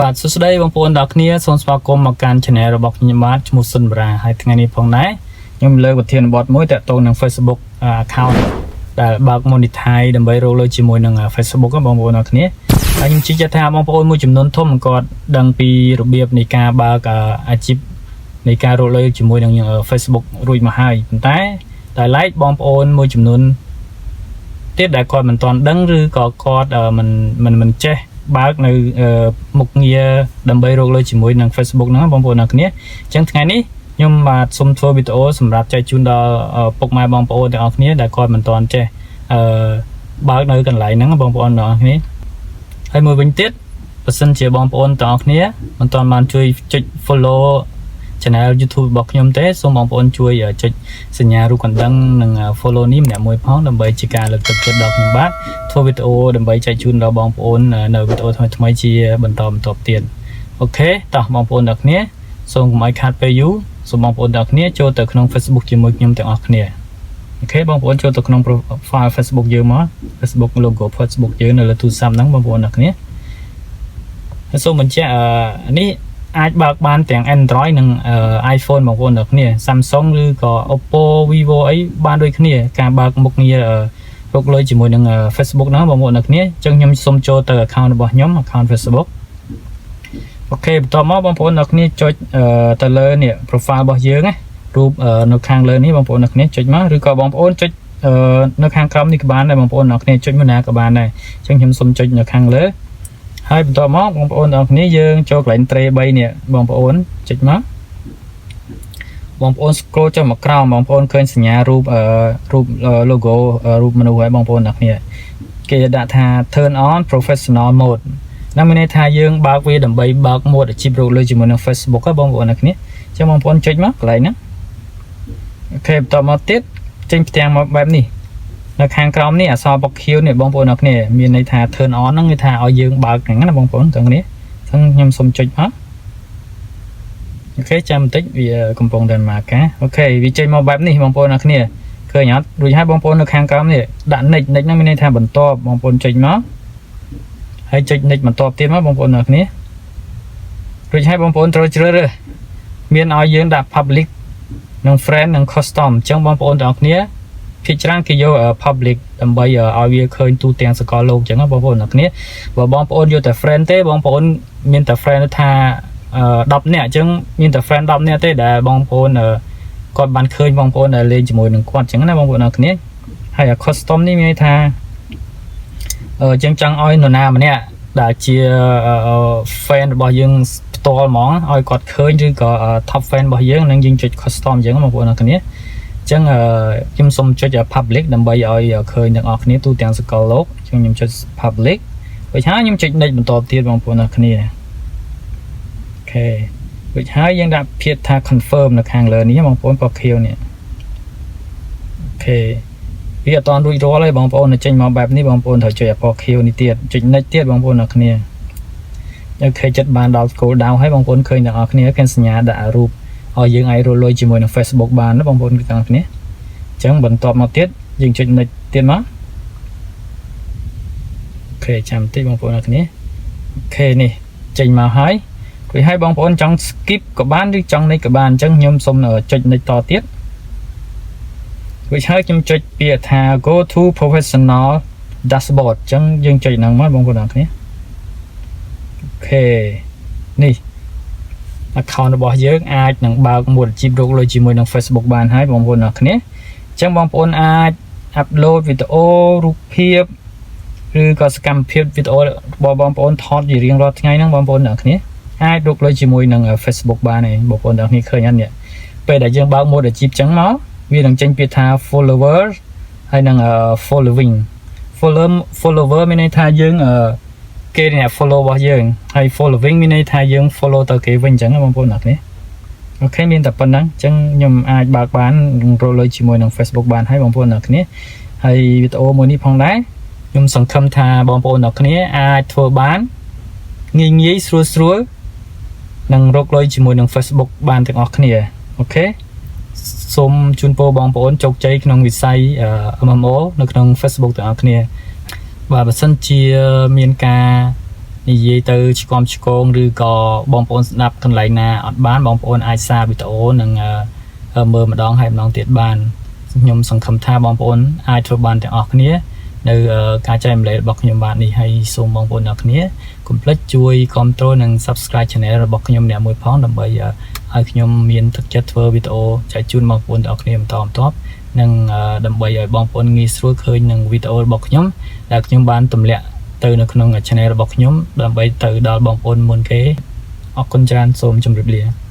បាទសួស្តីបងប្អូនទាំងអស់គ្នាសូមស្វាគមន៍មកកាន់ Channel របស់ខ្ញុំបាទឈ្មោះសុនបរាហើយថ្ងៃនេះផងដែរខ្ញុំលើកប្រធានបទមួយទាក់ទងនឹង Facebook account ដែលបើក monetize ដើម្បីរកលុយជាមួយនឹង Facebook ហ្នឹងបងប្អូនទាំងអស់គ្នាហើយខ្ញុំជឿជាក់ថាបងប្អូនមួយចំនួនធំគាត់ដឹងពីរបៀបនៃការបើកអាជីពនៃការរកលុយជាមួយនឹង Facebook រួចមកហើយប៉ុន្តែតែឡែកបងប្អូនមួយចំនួនទៀតដែលគាត់មិនទាន់ដឹងឬក៏គាត់មិនមិនមិនចេះបើកនៅមុខងារដើម្បីរកលុយជាមួយនឹង Facebook ហ្នឹងបងប្អូនអ្នកគ្នាអញ្ចឹងថ្ងៃនេះខ្ញុំបាទសូមធ្វើវីដេអូសម្រាប់ចែកជូនដល់ពុកម៉ែបងប្អូនទាំងអស់គ្នាដែលគាត់មិនទាន់ចេះអឺបើកនៅកន្លែងហ្នឹងបងប្អូនទាំងអស់គ្នាហើយមួយវិញទៀតបើសិនជាបងប្អូនទាំងអស់គ្នាមិនទាន់បានជួយចុច follow channel YouTube របស់ខ្ញុំទេសូមបងប្អូនជួយចុចសញ្ញារូបកណ្ដឹងនិង follow នេះម្នាក់មួយផងដើម្បីជាការលើកទឹកចិត្តដល់ខ្ញុំបាទធ្វើវីដេអូដើម្បីចែកជូនដល់បងប្អូននៅវីដេអូថ្មីៗជាបន្តបន្ទាប់ទៀត OK តោះបងប្អូនទាំងគ្នាសូមកុំឲ្យខាតពេលយូរសូមបងប្អូនទាំងគ្នាចូលទៅក្នុង Facebook ជាមួយខ្ញុំទាំងអស់គ្នាOK បងប្អូនចូលទៅក្នុង profile Facebook យើងមក Facebook logo Facebook យើងនៅលើទូរស័ព្ទហ្នឹងបងប្អូនទាំងគ្នាហើយសូមបញ្ជាក់នេះអាចបើកបានទាំង Android និង iPhone បងប្អូនទាំងគ្នា Samsung ឬក៏ Oppo Vivo អីបានដូចគ្នាការបើកមុខងាររកលុយជាមួយនឹង Facebook ហ្នឹងបងប្អូនទាំងគ្នាអញ្ចឹងខ្ញុំសូមចូលទៅ account របស់ខ្ញុំ account Facebook OK បន្ទាប់មកបងប្អូនទាំងគ្នាចុចទៅលើនេះ profile របស់យើងណារូបនៅខាងលើនេះបងប្អូនទាំងគ្នាចុចមកឬក៏បងប្អូនចុចនៅខាងក្រោមនេះក៏បានដែរបងប្អូនទាំងគ្នាចុចមួយណាក៏បានដែរអញ្ចឹងខ្ញុំសូមចុចនៅខាងលើហើយបន្ទាប់មកបងប្អូនទាំងគ្នាយើងចូលកន្លែង tray 3នេះបងប្អូនចុចមកបងប្អូន scroll ចុះមកក្រោមបងប្អូនឃើញសញ្ញារូបរូប logo រូបមនុស្សហើយបងប្អូនទាំងគ្នាគេដាក់ថា turn on professional mode ហ្នឹងមានន័យថាយើងបើកវាដើម្បីបើក mode អាជីពរកលុយជាមួយនឹង Facebook ហ៎បងប្អូនអ្នកគ្នាអញ្ចឹងបងប្អូនចុចមកកន្លែងហ្នឹង OK បន្តមកទៀតចេញផ្ទាំងមកបែបនេះនៅខាងក្រោមនេះអក្សរពណ៌ខៀវនេះបងប្អូនអ្នកគ្នាមានន័យថា turn on ហ្នឹងគឺថាឲ្យយើងបើកហ្នឹងណាបងប្អូនទាំងគ្នាអញ្ចឹងខ្ញុំសូមចុចមក OK ចាំបន្តិចវាកំពុងតែមកការ OK វាចេញមកបែបនេះបងប្អូនអ្នកគ្នាឃើញអត់រួចហើយបងប្អូននៅខាងក្រោមនេះដាក់ next next ហ្នឹងមានន័យថាបន្ទាប់បងប្អូនចុចមកហើយចុច next បន្ទាប់ទៀតមកបងប្អូនអ្នកគ្នារួចហើយបងប្អូនត្រូវជ្រើសរើសមានឲ្យយើងដាក់ public និង friend និង custom អញ្ចឹងបងប្អូនទាំងអស់គ្នាភាគច្រើនគេយក public ដើម្បីឲ្យវាឃើញទូទាំងសកលលោកអញ្ចឹងណាបងប្អូនទាំងគ្នាបើបងប្អូនយកតែ friend ទេបងប្អូនមានតែ friend ថា10នាក់អញ្ចឹងមានតែ friend 10នាក់ទេដែលបងប្អូនគាត់បានឃើញបងប្អូនដែលលេងជាមួយនឹងគាត់អញ្ចឹងណាបងប្អូនទាំងគ្នាហើយ custom នេះមានន័យថាអឺចឹងចង់ឲ្យនរណាម្នាក់ដែលជា fan របស់យើងផ្ទាល់ហ្មងឲ្យគាត់ឃើញឬក៏ top fan របស់យើងនឹងយើងចុច custom អញ្ចឹងបងប្អូនទាំងគ្នាអញ្ចឹងខ្ញុំសូមចុច public ដើម្បីឲ្យឃើញទាំងអស់គ្នាទូទាំងសកលលោកអញ្ចឹងខ្ញុំចុច public រួចហើយខ្ញុំចុច next បន្តទៀតបងប្អូនទាំងគ្នាOK រួចហើយយើងដាក់ពាក្យថា confirm នៅខាងលើនេះបងប្អូនពណ៌ខៀវនេះOK វាអត់តាន់រួចរាល់ទេបងប្អូនចេញមកបែបនេះបងប្អូនត្រូវចុចពណ៌ខៀវនេះទៀតចុច next ទៀតបងប្អូនទាំងគ្នាOK ចិត្តបានដល់គោលដៅហើយបងប្អូនឃើញទាំងអស់គ្នាឃើញសញ្ញាដាក់រូបឲ្យយើងអាចរកលុយជាមួយនឹង Facebook បានណាបងប្អូនទាំងអស់គ្នាអញ្ចឹងបន្ទាប់មកទៀតយើងចុច next ទៀតមក OK ចាំបន្តិចបងប្អូនទាំងគ្នាOK នេះចេញមកហើយរួចហើយបងប្អូនចង់ skip ក៏បានឬចង់ next ក៏បានអញ្ចឹងខ្ញុំសូមចុច next តទៀតរួចហើយខ្ញុំចុចពាក្យថា go to professional dashboard អញ្ចឹងយើងចុចហ្នឹងមកបងប្អូនទាំងគ្នាOK នេះ account របស់យើងអាចនឹងបើក mode អាជីពរកលុយជាមួយនឹង Facebook បានហើយបងប្អូនទាំងគ្នាអញ្ចឹងបងប្អូនអាច upload វីដេអូរូបភាពឬក៏សកម្មភាពវីដេអូរបស់បងប្អូនថតជារៀងរាល់ថ្ងៃហ្នឹងបងប្អូនទាំងគ្នាអាចរកលុយជាមួយនឹង Facebook បានឯងបងប្អូនទាំងគ្នាឃើញអត់នេះពេលដែលយើងបើក mode អាជីពចឹងមកវានឹងចេញពាក្យថា follower ហើយនឹង following follower មានន័យថាយើងគេអ្នក follow របស់យើងហើយ following មានន័យថាយើង follow ទៅគេវិញអញ្ចឹងបងប្អូនអ្នកគ្នាOK មានតែប៉ុណ្្នឹងអញ្ចឹងខ្ញុំអាចបើកបានរកលុយជាមួយនឹង Facebook បានហើយបងប្អូនអ្នកគ្នាហើយវីដេអូមួយនេះផងដែរខ្ញុំសង្ឃឹមថាបងប្អូនអ្នកគ្នាអាចធ្វើបានងាយងាយស្រួលស្រួលនឹងរកលុយជាមួយនឹង Facebook បានទាំងអស់គ្នាOK សូមជូនពរបងប្អូនជោគជ័យក្នុងវិស័យ MMO នៅក្នុង Facebook ទាំងអស់គ្នាបាទបើសិនជាមានការ និយាយទៅឆ្គាំឆ្គងឬក៏បងប្អូនស្ដាប់កន្លែងណាអត់បានបងប្អូនអាចសារវីដេអូនិងមើលម្ដងហើយម្ដងទៀតបានខ្ញុំសង្ឃឹមថាបងប្អូនអាចធ្វើបានទាំងអស់គ្នានៅការចែករំលែករបស់ខ្ញុំបាទនេះហើយសូមបងប្អូនទាំងអស់គ្នាកុំភ្លេចជួយគាំទ្រនិង Subscribe Channel របស់ខ្ញុំអ្នកមួយផងដើម្បីឲ្យខ្ញុំមានទឹកចិត្តធ្វើវីដេអូចែកជូនបងប្អូនទាំងអស់គ្នាបន្តបន្ទាប់និងដើម្បីឲ្យបងប្អូនងាយស្រួលឃើញនឹងវីដេអូរបស់ខ្ញុំដែលខ្ញុំបានទម្លាក់ទៅនៅក្នុង Channel របស់ខ្ញុំដើម្បីទៅដល់បងប្អូនមុនគេអរគុណច្រើនសូមជម្រាបលា។